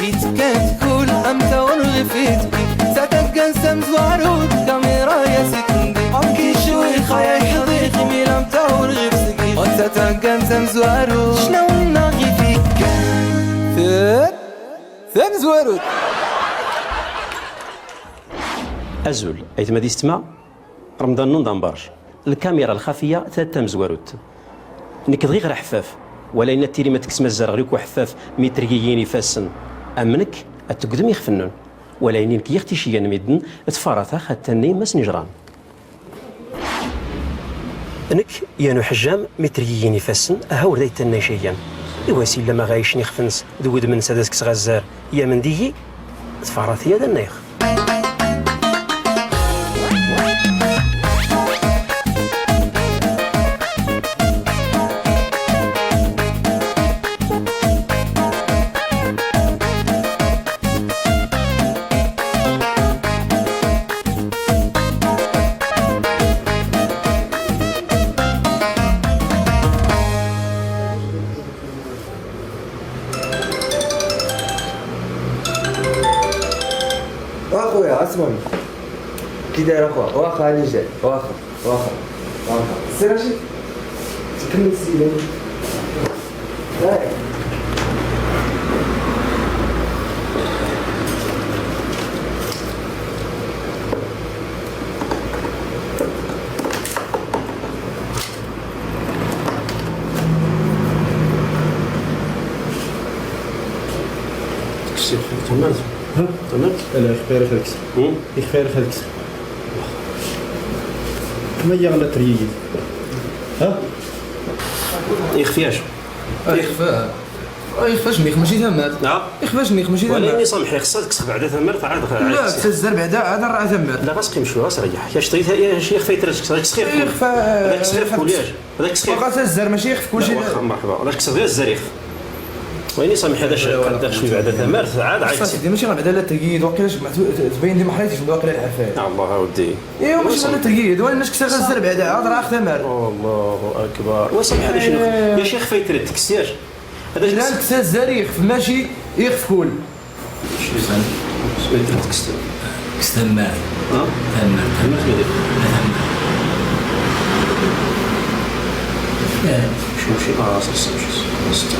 غفيت كتقول امتى ونغفيت ساتكن سمزوارود كاميرا يا سكندي اوكي شوي خيا حضيقي ميلام تاون غفسكي وساتكن سمزوارود شنو نغفيك ثم زوارود أزول أيتما ديستما رمضان نون دامبارج الكاميرا الخفية تاتا مزواروت نكدغي غير حفاف ولا إن التيري ما تكسم الزرغ ريكو حفاف متريين فاسن أمنك أتقدم يخفنون ولا إنك يختشيا ميدن تفارثا خاتني ماس نجران نك يانو حجام متريين فاسن أهور داي تناشيا إوا سيلا ما غايش نخفنس ذود من سادسك غزار يا من ديي تفارث يا دنيخ. اخويا اسمعني كي داير اخويا؟ واخا راني جاي، واخا واخا واخا سير اجي تكمل السيله. تمام تمام. لا يخفير خلكس يخفير خلكس ما يغلى تريد ها يخفياش يخفى يخفاش ميخ ماشي ثمار. نعم يخفاش ميخ ماشي ولا ثمار. إني سامحي خصك تكسب بعدا ثمر عاد لا تزر بعدا عاد راه ثمار. لا غاس قيم شويه غاس ريح يا شطيت يا شيخ فايت راسك هذاك سخير يخفى هذاك سخير كلياش هذاك سخير واخا تزر ماشي يخف كلشي. واخا مرحبا هذاك سخير الزريخ ويني سامح هذا الشيء قدر شويه بعدا ثمر عاد عاد سيدي ماشي غير بعدا لا ترقيد وقيلا تبين لي ما حريتش واقيلا الحفايه. الله اودي ايوا ماشي غير ترقيد ولا كسر غزر بعدا عاد راه ثمر. الله اكبر وسامح هذا شنو يا شيخ فايت رتكس ياش هذا لا كسر الزر يخف ماشي يخف كل فايت رتكس ثمار ها ثمار ثمر شو شي صار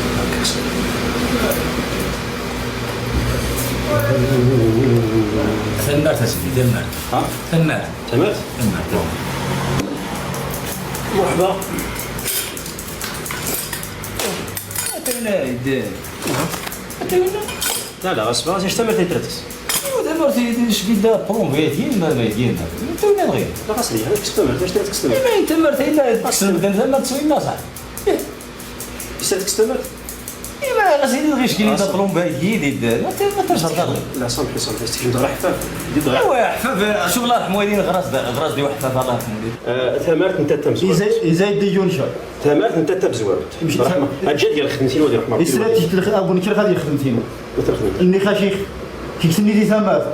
ثمار تسدي ثمار. ها ثمار ثمر ثمار. مرحبا. لا لا غاس باش ثمر تيترتكس. ايوا ثمار شكي برومبيتين ما مايدين انت وين غير لا غاس لي هذاك ثمر اش ترتكس ثمر. ما ثمار الا تكسر ثمار تسوي ما صح. اش ترتكس ثمر؟ ايوا غاسي غير شكي دا برومبيتين ما ترجع. لا سامحي سامحي استكمل راه حفاف. ايوا حفاف شوف الله يرحم والدين غراس غراس دي وحفاف الله يرحم والدين. ثمرت انت تمزوار إزاي ديون شو ثمرت انت تبزوار رحمه هاد ديال خدمتين ودي رحمه. إسرائيل تيجي ابو نكر غادي خدمتين اللي خاشيخ كيكسني دي ثمار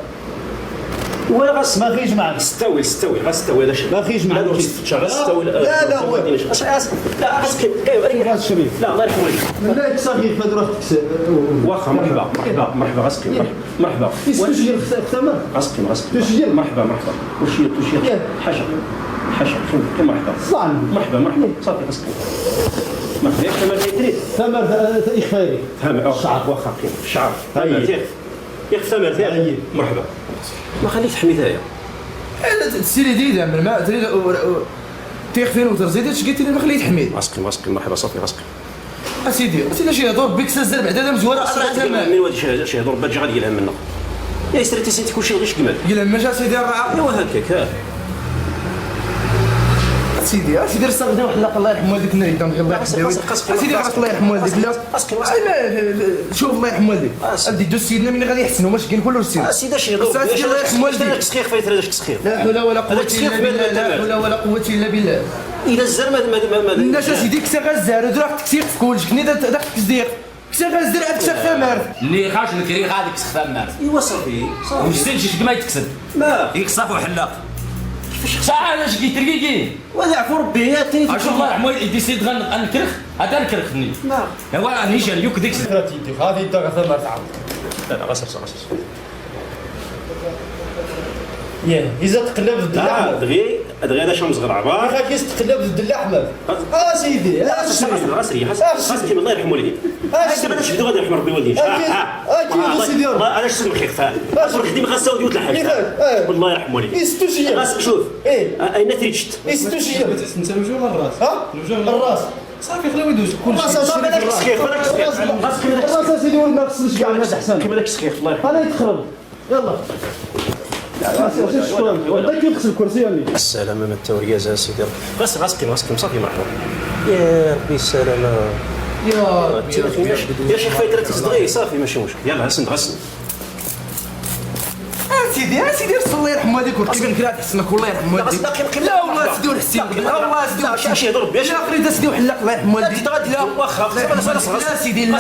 ولا غاس ما خيش معك ستاوي ستاوي غاس ستاوي هذا شيء ما خيش معك لا غاس ستاوي. لا لا هو لا غاس كيف راس شريف. لا الله يرحم والديك. لا تصاغي فهاد روح تكس. واخا مرحبا مرحبا مرحبا غاس قيم مرحبا. تسجل ثمر غاس قيم غاس قيم تسجل. مرحبا مرحبا وشي وشي حاجه حاجه قيم مرحبا صعب مرحبا مرحبا صافي غاس قيم مرحبا. ثمر تريد ثمر إخفاري ثمر الشعر واخا قيم الشعر ثمر ياك ثمر مرحبا ما خليك تحمي ثايا سيري دي من ما تريد تيخفين وترزيد شكيت ما خليت حميد. غاسقي غاسقي مرحبا صافي غاسقي اسيدي اسيدي شي يدور بك سزر بعدا مزوره اسرع ثمر من وادي شي يدور باجي غادي يلهم منا يا سيرتي سيتي كلشي غير شكمل يلهم ماشي اسيدي الرعا. ايوا هكاك ها اسيدي اسيدي راه غدا واحد الله يرحم والديك نريد الله يرحم اسيدي الله يرحم والديك. لا شوف الله يرحم والديك ادي دو سيدنا من غادي يحسنوا ماشي كاين كله السيد اسيدي شي يدور الله يرحم والديك سخيخ فايت هذاك سخيخ. لا حول ولا قوة الا بالله لا حول ولا قوة الا بالله. الا الزر ما ما ما الناس اسيدي كسا غزار ودراك تكسير في كلش كني داك تكسير كسا غزار عاد كسا ثمر اللي خاش نكري غادي كسخ ثمار. ايوا صافي صافي وش شي ما يتكسب ما يكسف وحلاق. كيفاش ساعة علاش كي ترقيقي ولا عفو ربي يا تاني اشوف الله يرحمه يدي سيد غنكرخ هذا نكرخني نعم. هو نيشان يوك ديك غادي يدغ ثم تعاود. لا لا غسل غسل. ياه اذا تقلب ضد لا الاحمر. دغي دغي هذا شمس غير عبار. اخا كيس تقلب ضد الاحمر. سيدي غسل غسل غسل الله يرحم والديك. أشري. انا شفت غادي يرحم ربي والديك. أكيد سيدي. الله انا شفت مخيخ خديم غسل وديوت الحاج. إيه. والله يرحم والديك. يستوشيا. غسل شوف. إيه. اين تريتشت. يستوشيا. انت الوجه ولا الراس؟ ها؟ الوجه ولا الراس. صافي خليو يدوز كلشي. الراس لا، بالك سخيخ، بالك سخيخ. الراس سيدي ولد ما خصنيش كاع الناس احسن. كيما داك السخيخ الله يرحمه. انا يتخرب. يلا. شكرا. والله كيغسل الكرسي يعني. السلامة من التورية سيدي ربي. غسل غسل غسل صافي مرحبا. يا ربي السلامة. يا ربي يا شيخ فايت راه تصدغي صافي ماشي مشكل. يلا غسل غسل. سيدي يا سيدي رسول الله يرحم والديك وركبين كلا تحسنك والله يرحم والديك. لا والله سيدي والحسين لا والله سيدي لا شي يهضر ربي. لا خريطة سيدي وحلاق الله يرحم والديك. لا واخا لا سيدي لا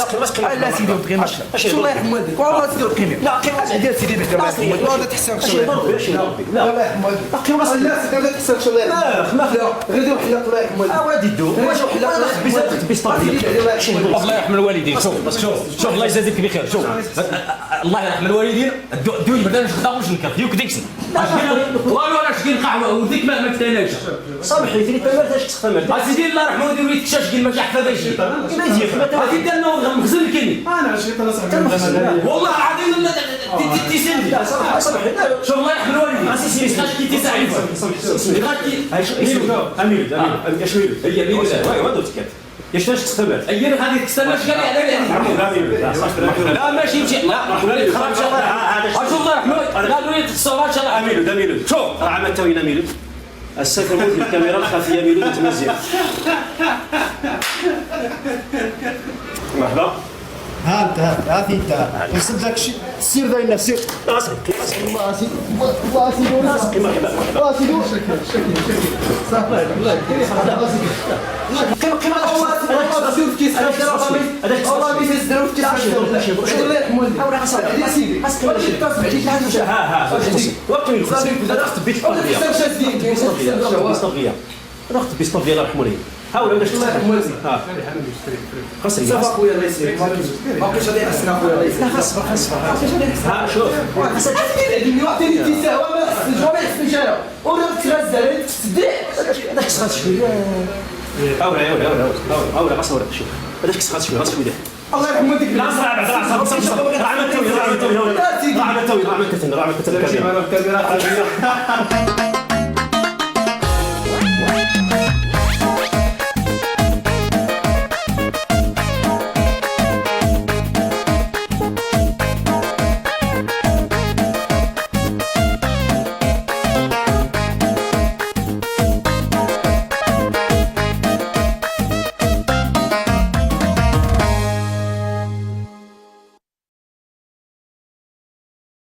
لا سيدي والقيمة شو الله يرحم والديك والله سيدي والقيمة. لا قيمة ديال سيدي بعدا الله يرحم والديك والله تحسنك اش يهضر ربي اش يهضر ربي. لا الله يرحم والديك لا سيدي لا تحسنك الله يرحم لا لا غير دير وحلاق الله يرحم والديك. ولادي دو واش وحلاق الله يرحم والديك. الله يرحم الوالدين. شوف شوف شوف الله يجازيك بخير. شوف الله يرحم الوالدين دوي بعدا نخدم واش نكرخ يوك ديك والو انا شكين قهوة وديك ما كتاناش صبحي تري تمرت اش تستمر. اسيدي الله يرحم الوالدين وليت كشاش كي ماشي حفاظ شي ما يجي غادي دار مخزن الكني انا شريت انا صاحبي والله العظيم لا تيسندي. لا صبحي صبحي. لا شوف الله يرحم الوالدين سيدي غاش كي تسعيف غاش كي اميلود اميلود اش ميلود هي ميلود. وي وين تكات يا شنو تستمر. هي غادي تستنى اش قال لي على لا ماشي مشي لا خرب شوف الله يرحمه لا وليت الصورة ان شاء الله. اميلود اميلود شوف راه عملت وين اميلود السكر موت الكاميرا الخفية ميلود تمزيق. مرحبا. ها انت ها انت وصلت لك شي سير داينا سير. غسل الله سيدي الله سيدي مرحبا. الله سيدي. صافي الله قيمة قيمة والله بيس الدروب كيس الله يرحم والديك. يا سيدي ها ها وقت رحت بيت الطبية رحت بيت الطبية الله يرحمه لي. حاول ولا الله يرحم والديك. خاصني صافي اخويا الله يسلمك ما بقيتش غادي يحسن اخويا الله يسلمك. لا خاص خاص ها شوف سيدي عطيني اتساع وما حسنش وما يحسنش انا ولا تغزل تصدق هذاك صغار شوية. اولا اولا اولا اولا غاس اولا شوف هذاك صغار شوية غاس شوية. الله يرحم والديك. لا صراع بعد صراع صراع صراع عملت توي عملت توي عملت توي عملت توي عملت توي. الكاميرا.